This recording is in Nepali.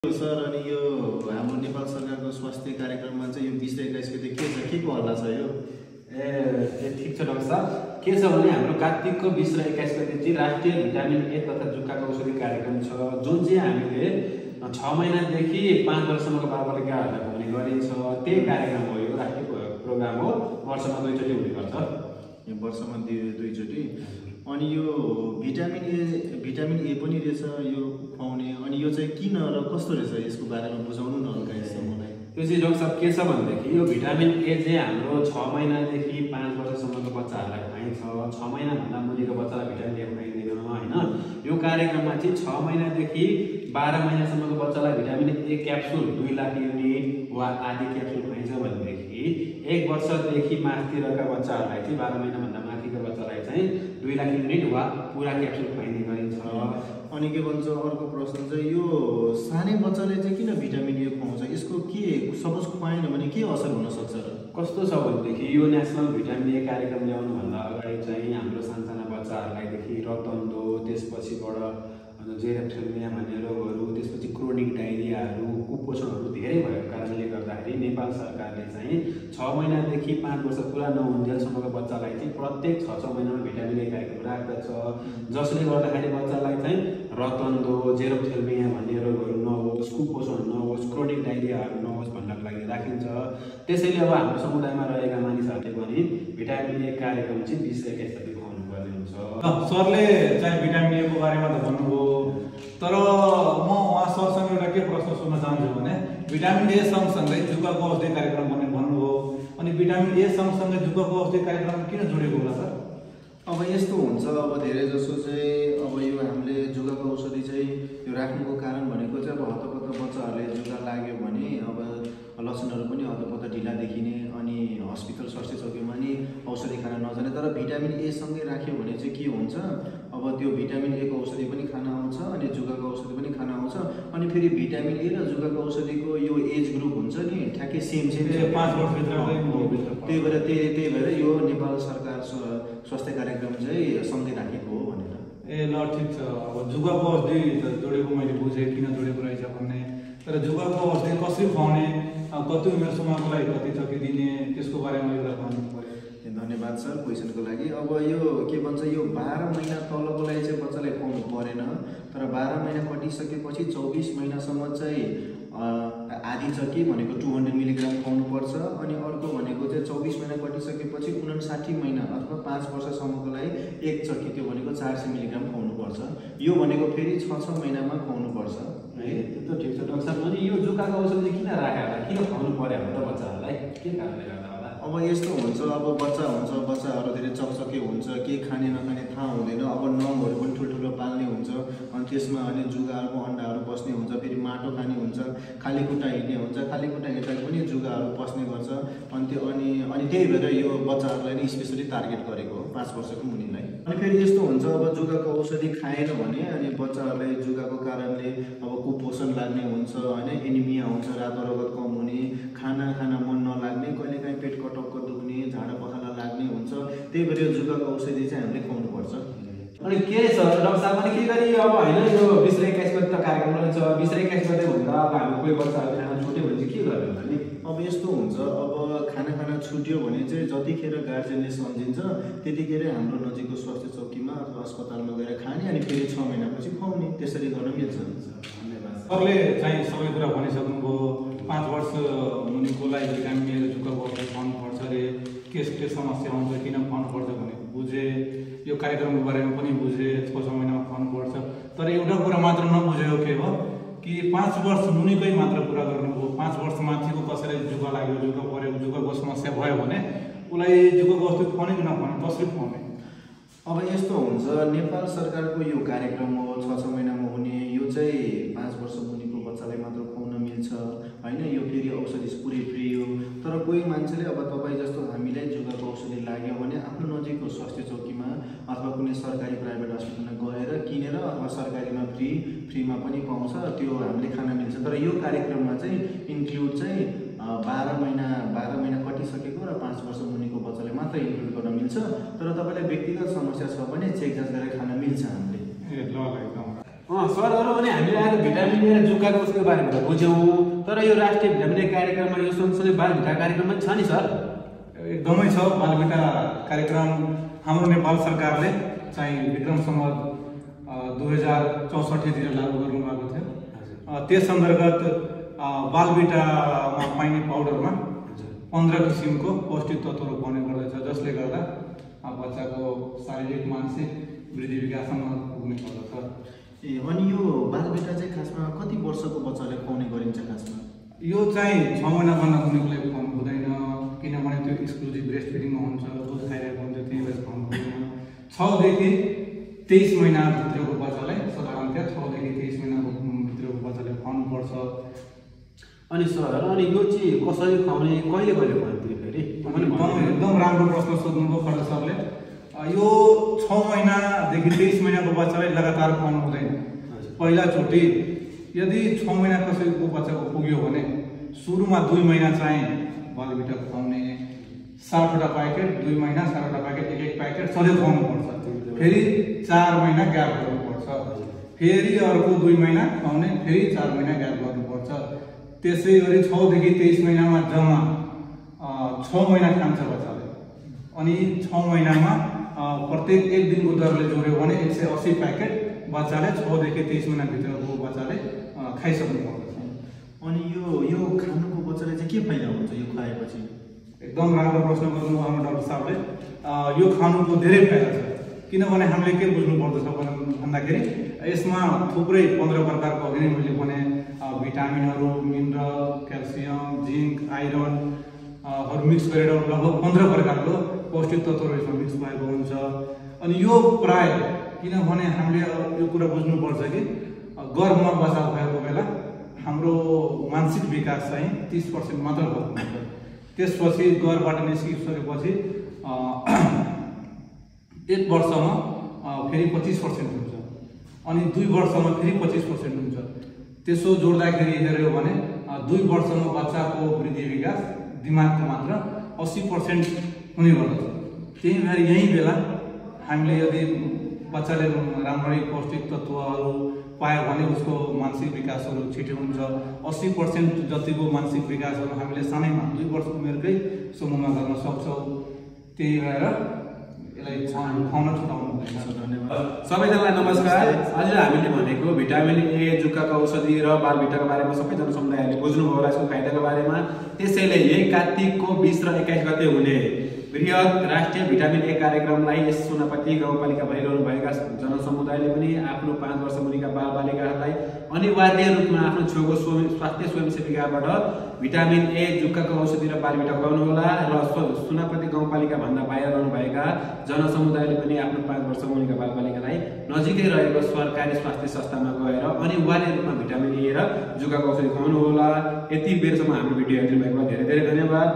सर अनि यो हाम्रो नेपाल सरकारको स्वास्थ्य कार्यक्रममा चाहिँ यो 20 र 21 गते के छ, के को हल्ला छ यो? ठिक छ डाक्टर साहब। के छ भने हाम्रो कार्तिकको 20 र 21 गते चाहिँ राष्ट्रिय भिटामिन ए तथा जुकाको औषधि कार्यक्रम छ, जुन चाहिँ हामीले 6 महिनादेखि 5 वर्षसम्मको बालबालिकाहरूलाई खुवाउने गरिन्छ। त्यही कार्यक्रम हो, यो राष्ट्रिय प्रोग्राम हो, वर्षमा 2 चोटि हुने गर्छ। यो वर्षमा 2 चोटि। अनि यो भिटामिन ए पनि रहेछ यो खुवाउने, अनि यो चाहिँ किन र कस्तो रहेछ, यसको बारेमा बुझाउनु न हल्का यसो मलाई। त्यो चाहिँ डाक्टर साहब के छ भनेदेखि यो भिटामिन ए चाहिँ हाम्रो 6 महिनादेखि 5 वर्षसम्मको बच्चाहरूलाई खुवाइन्छ। 6 महिनाभन्दा मुनिको बच्चालाई भिटामिन ए खुवाइँदैन होइन। यो कार्यक्रममा चाहिँ 6 महिनादेखि 12 महिनासम्मको बच्चालाई vitamin A capsule 2 lakh unit वा आदि क्याप्सुल खुवाइन्छ भनेदेखि 1 वर्षदेखि माथितिरका बच्चाहरूलाई चाहिँ 12 महिनाभन्दा माथिको बच्चालाई चाहिँ 2 लाख युनिट वा पुरा क्याप्सुल खुवाइने गरिन्छ। अनि के भन्छ, अर्को प्रश्न चाहिँ यो सानै बच्चाले चाहिँ किन भिटामिन ए खुवाउँछ? यसको के सपोज खुवाएन भने के असर हुन सक्छ र? कस्तो छ भनेदेखि यो नेसनल भिटामिन ए कार्यक्रम ल्याउनुभन्दा अगाडि चाहिँ हाम्रो सानसाना बच्चाहरूलाईदेखि रतन्दो, त्यसपछिबाट जेरेप्थेल्मिया भन्ने रोगहरू, त्यसपछि क्रोनिक डायरियाहरू, कुपोषणहरू धेरै भएको कारणले गर्दाखेरि नेपाल सरकारले चाहिँ 6 महिनादेखि 5 वर्ष पुरा नहुन्जेलसम्मको बच्चालाई चाहिँ प्रत्येक 6 महिनामा भिटामिन ए कार्यक्रम राख्दछ, जसले गर्दाखेरि बच्चालाई चाहिँ रतन्दो, जेरेप्थेल्मिया भन्ने रोगहरू नहोस्, कुपोषण नहोस्, क्रोनिक डायरियाहरू नहोस् भन्नको लागि राखिन्छ। त्यसैले अब हाम्रो समुदायमा रहेका मानिसहरूले पनि भिटामिन ए कार्यक्रम चाहिँ 20 र 21 गते खुवाउनु पर्ने हुन्छ। सरले चाहिँ भिटामिन ए को बारेमा त भन्नुभयो, तर म उहाँ सरसँग एउटा के प्रश्न सोध्न चाहन्छु भने भिटामिन ए सँगसँगै जुकाको औषधि कार्यक्रम भन्ने भन्नुभयो, अनि भिटामिन ए सँगसँगै जुकाको औषधि कार्यक्रम किन जोडेको होला सर? अब यस्तो हुन्छ, अब धेरै जसो चाहिँ अब यो हामीले जुकाको औषधि चाहिँ यो राख्नुको कारण भनेको चाहिँ अब हतपत बच्चाहरूले जुका लाग्यो भने अब लक्षणहरू पनि हतपत ढिला देखिने, अनि हस्पिटल स्वास्थ्य चौकीमा नि औषधि खान नजाने। तर भिटामिन ए सँगै राख्यो भने चाहिँ के हुन्छ, अब त्यो भिटामिन ए को औषधि पनि खान आउँछ अनि जुकाको औषधि पनि खान आउँछ, अनि फेरि भिटामिन ए र जुकाको औषधिको यो एज ग्रुप हुन्छ नि ठ्याक्कै सेम 5 वर्षभित्र। त्यही भएर यो नेपाल सरकार स्वास्थ्य कार्यक्रम चाहिँ सँगै राखेको हो भनेर। ए ल ठिक छ। अब जुकाको औषधि जोडेको मैले बुझेँ किन जोडेको रहेछ भन्ने, तर जुकाको औषधि कसरी खुवाउने, कति उमेर समूहको लागि कति चोटि दिने, त्यसको बारेमा एउटा भन्नु पर्यो। धन्यवाद सर क्वेसनको लागि। अब यो के भन्छ, यो 12 महिना तलको लागि चाहिँ बच्चालाई खुवाउनु परेन, तर 12 महिना कटिसकेपछि 24 महिनासम्म चाहिँ आधी चक्की भनेको 200 मिलिग्राम खुवाउनु पर्छ, अनि अर्को भनेको चाहिँ 24 महिना कटिसकेपछि 59 महिना अथवा 5 वर्षसम्मको लागि 1 चक्की, त्यो भनेको 400 मिलिग्राम खुवाउनु पर्छ। यो भनेको फेरि 6 महिनामा खुवाउनु पर्छ है। त्यो त ठिक छ डाक्टर साहब। अनि यो जुकाको औषधि किन राख्यो होला, किन खुवाउनु पर्यो होला त बच्चाहरूलाई, के कारणले गर्दा होला? अब यस्तो हुन्छ, अब बच्चा हुन्छ, बच्चाहरू धेरै चकचके हुन्छ, के खाने नखाने थाहा हुँदैन। अब नङहरू पनि ठुल्ठुलो पाल्ने हुन्छ, अनि त्यसमा अनि जुगाहरूको अन्डाहरू बस्ने हुन्छ, फेरि माटो खाने हुन्छ, खाली खुट्टा हिँड्ने हुन्छ, खाली खुट्टा हिँड्दा पनि जुगाहरू पस्ने गर्छ। अनि त्यही भएर यो बच्चाहरूलाई नै स्पेसली टार्गेट गरेको हो, 5 वर्षको मुनिलाई। अनि फेरि यस्तो हुन्छ, अब जुगाको औषधि खाएन भने अनि बच्चाहरूलाई जुगाको कारणले अब कुपोषण लाग्ने हुन्छ होइन, एनिमिया हुन्छ, रातो रगत कम हुने, खाना मन नलाग्ने, कहिलेकाहीँ पेट कटक्क दुख्ने, झाडा पखाला लाग्ने हुन्छ। त्यही भएर यो जुगाको औषधि चाहिँ हामीले खुवाउनुपर्छ। अनि के छ डाक्टर साहब, अनि के गरी अब होइन यो 20 र 21 गते त कार्यक्रम रहेछ, 20 र 21 गते भन्दा अब हाम्रो कोही बच्चाहरू खाना छुट्यो भने चाहिँ के गर्नु होला नि? अब यस्तो हुन्छ, अब खाना छुट्यो भने चाहिँ जतिखेर गार्जेनले सम्झिन्छ त्यतिखेर हाम्रो नजिकको स्वास्थ्य चौकीमा अथवा अस्पतालमा गएर खाने, अनि फेरि 6 महिनापछि खुवाउने, त्यसरी गर्न मिल्छ। धन्यवाद। सरले चाहिँ सबै कुरा भनिसक्नुभयो। 5 वर्ष मुनिको लागि भिटामिन ए र जुकाको औषधि खुवाउनु पर्छ अरे, के समस्या हुन्छ, किन खुवाउनु पर्छ भनेको बुझे, यो कार्यक्रमको बारेमा पनि बुझे, 6 महिनामा खुवाउनु पर्छ। तर एउटा कुरा मात्र नबुझेको के हो कि 5 वर्ष मुनिकै मात्र कुरा गर्नुभयो। 5 वर्ष माथिको कसैलाई जुका लाग्यो, जुका पऱ्यो, जुकाको समस्या भयो भने उसलाई जुकाको औषधि खुवाउने कि नखुवाउने, कसरी खुवाउने? अब यस्तो हुन्छ, नेपाल सरकारको यो कार्यक्रम हो 6 महिनामा हुने, यो चाहिँ 5 वर्ष मुनिको बच्चालाई मात्र खुवाउन मिल्छ होइन। यो फेरि औषधि पुरै फ्री हो। तर कोही मान्छेले अब तपाईँ जस्तो हामीलाई जुगाको औषधि लाग्यो भने आफ्नो नजिकको स्वास्थ्य चौकीमा अथवा कुनै सरकारी प्राइभेट हस्पिटलमा गएर किनेर अथवा सरकारीमा फ्रीमा पनि पाउँछ, त्यो हामीले खान मिल्छ। तर यो कार्यक्रममा चाहिँ इन्क्लुड चाहिँ 12 महिना कटिसकेको र 5 वर्ष मुनिको बच्चालाई मात्र इन्क्लुड गर्न मिल्छ। तर तपाईँलाई व्यक्तिगत समस्या छ भने चेक जाँच गरेर खान मिल्छ हामीले। ए ल एकदम सरहरू अनि हामीले आज भिटामिन ए र जुकाको औषधिको बारेमा त बुझ्यौँ, तर यो राष्ट्रिय भिटामिन ए कार्यक्रममा यो सँगसँगै बालभिटा कार्यक्रम पनि छ नि सर? एकदमै छ। बालभिटा कार्यक्रम हाम्रो नेपाल सरकारले चाहिँ विक्रम सम्वत 2064 लागू गर्नुभएको थियो। त्यस अन्तर्गत बालभिटामा पाइने पाउडरमा 15 किसिमको पौष्टिक तत्त्वहरू पाउने गर्दछ, जसले गर्दा बच्चाको शारीरिक मानसिक वृद्धि विकासमा पुग्ने गर्दछ। अनि यो बालभिटा चाहिँ खासमा कति वर्षको बच्चाले खुवाउने गरिन्छ खासमा? यो चाहिँ 6 महिनाभन्दा कुनैलाई खुवाउनु हुँदैन, किनभने त्यो एक्सक्लुजिभ ब्रेस्ट फिडिङमा हुन्छ, दुध खाइरहेको हुन्छ, त्यही भएर खुवाउनु हुँदैन। 6 देखि 23 महिनाभित्रको बच्चालाई साधारणतया 6 देखि 23 महिनाभित्रको बच्चाले खुवाउनुपर्छ। अनि सर अनि यो चाहिँ कसरी खुवाउने, कहिले कहिले खुवाउने फेरि? एकदम राम्रो प्रश्न सोध्नुभयो खड्का सरले। यो 6 महिनादेखि 23 महिनाको बच्चालाई लगातार खुवाउनु हुँदैन। पहिलाचोटि यदि 6 महिना कसैको बच्चाको पुग्यो भने सुरुमा 2 महिना चाहिँ बालभिटा खुवाउने, 7वटा प्याकेट 2 महिना, 7वटा प्याकेट, एक प्याकेट सधैँ खुवाउनु पर्छ। फेरि 4 महिना ग्याप गर्नुपर्छ, फेरि अर्को 2 महिना खुवाउने, फेरि 4 महिना ग्याप गर्नुपर्छ। त्यसै गरी 6 देखि 23 महिनामा जम्मा 6 महिना खान्छ बच्चाले। अनि 6 महिनामा प्रत्येक 1 दिनको दरले जोड्यो भने 180 प्याकेट बच्चाले 6 देखि 23 महिनाभित्रको बच्चाले खाइसक्नु पर्दछ। अनि यो खानुको बच्चाले चाहिँ के फाइदा हुन्छ यो खुवाएपछि? एकदम राम्रो प्रश्न गर्नुभयो हाम्रो डाक्टर साहबले। यो खानुको धेरै फाइदा छ, किनभने हामीले के बुझ्नु पर्दछ भन्दाखेरि यसमा थुप्रै 15 प्रकारको अघि नै मैले भने भिटामिनहरू, मिनरल, क्याल्सियम, जिङ्क, आइरनहरू मिक्स गरेर लगभग 15 प्रकारको पौष्टिक तत्त्वहरू यसमा मिक्स भएको हुन्छ। अनि यो प्राय किनभने हामीले यो कुरा बुझ्नुपर्छ कि गर्भमा बच्चा भएको बेला हाम्रो मानसिक विकास चाहिँ 30% मात्र भएको हुन्छ। त्यसपछि गर्भबाट निस्किसकेपछि 1 वर्षमा फेरि 25% हुन्छ, अनि 2 वर्षमा फेरि 25% हुन्छ। त्यसो जोड्दाखेरि हेऱ्यो भने 2 वर्षमा बच्चाको वृद्धि विकास दिमागको मात्र 80% हुने गर्दछ। त्यही भएर यही बेला हामीले यदि बच्चाले राम्ररी पौष्टिक तत्त्वहरू पायो भने उसको मानसिक विकासहरू छिटो हुन्छ। 80% जतिको मानसिक विकासहरू हामीले सानैमा 2 वर्ष उमेरकै समूहमा गर्न सक्छौँ। त्यही भएर यसलाई खुवाउन छुटाउनु हुँदैन। धन्यवाद सबैजनालाई नमस्कार। आज हामीले भनेको भिटामिन ए, जुकाको औषधि र बालभिटाको बारेमा सबै जनसमुदायहरूले बुझ्नुभयो होला यसको फाइदाको बारेमा। त्यसैले यही कार्तिकको 20 र 21 गते हुने बृहत राष्ट्रिय भिटामिन ए कार्यक्रमलाई यस सुनापति गाउँपालिका भइरहनु भएका जनसमुदायले पनि आफ्नो 5 वर्ष मुनिका बालबालिकाहरूलाई अनिवार्य रूपमा आफ्नो छेउको स्वास्थ्य स्वयंसेविकाबाट भिटामिन ए, जुकाको औषधि र बालभिटा खुवाउनु होला। र सुनापति गाउँपालिका भन्दा बाहिर रहनुभएका जनसमुदायले पनि आफ्नो 5 वर्ष मुनिका बालबालिकालाई नजिकै रहेको सरकारी स्वास्थ्य संस्थामा गएर अनिवार्य रूपमा भिटामिन ए र जुकाको औषधि खुवाउनु होला। यति बेरसम्म हाम्रो भिडियो हेर्नु भएको धेरै धेरै धन्यवाद।